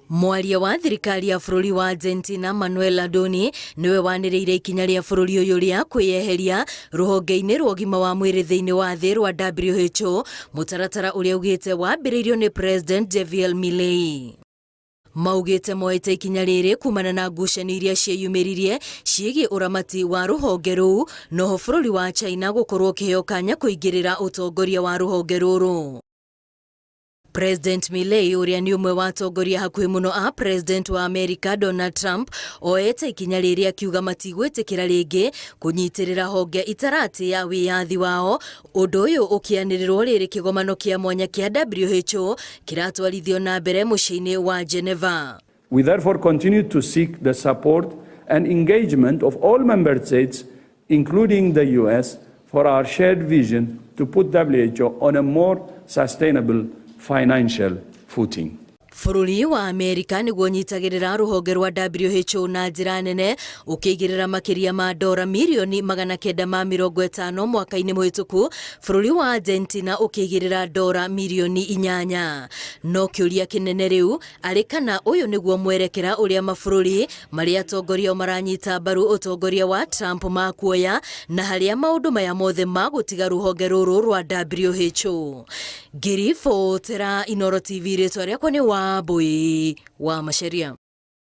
Mwaria wa thirikari ya bũrũri wa Argentina Manuel Adoni nĩwe wanĩrĩire ikinya rĩa bũrũri ũyũ rĩa kwĩyeheria rũhonge-inĩ rwa ũgima wa mwĩrĩ thĩinĩ wa thĩ rwa WHO, mũtaratara ũrĩa ugĩte wambĩrĩirio nĩ President Javier Milei. Maugĩte moete ikinya rĩrĩ kumana na ngucanio iria cieyumĩririe ciĩgiĩ ũramati wa rũhonge rũu, noho bũrũri wa China gũkorwo ũkĩheo kanya kũingĩrĩra ũtongoria wa rũhonge rũrũ. President Milei, ũrĩa nĩ ũmwe wa atongoria hakuhĩ mũno a President wa America Donald Trump, oete ikinya rĩrĩ akiuga matigwĩtĩkĩra rĩngĩ kũnyitĩrĩra honge itaratĩa wĩyathi wao. Ũndũ ũyũ ũkĩanĩrĩrwo rĩrĩ kĩgomano kĩa mwanya kĩa WHO kĩratwarithio na mbere mũciĩ-inĩ wa Geneva. We therefore continue to seek the support and engagement of all member states, including the US, for our shared vision to put WHO on a more sustainable financial footing. Bũrũri wa Amerika nĩguo ũnyitagĩrĩra rũhonge rwa WHO na njĩra nene, ũkĩigĩrĩra makĩria ma dora mirioni 950 mwaka-inĩ mũhĩtũku, bũrũri wa Argentina ũkĩigĩrĩra dora mirioni 8. No kĩũria kĩnene rĩu arĩ kana ũyũ nĩguo mwerekera ũrĩa mabũrũri marĩa atongoria maranyita mbaru ũtongoria wa Trump makuoya, na harĩa maũndũ maya mothe magũtiga rũhonge rũrũ rwa WHO. Ngĩribotera Inoro TV, rĩtwa rĩakwa nĩ Wambui wa Macharia.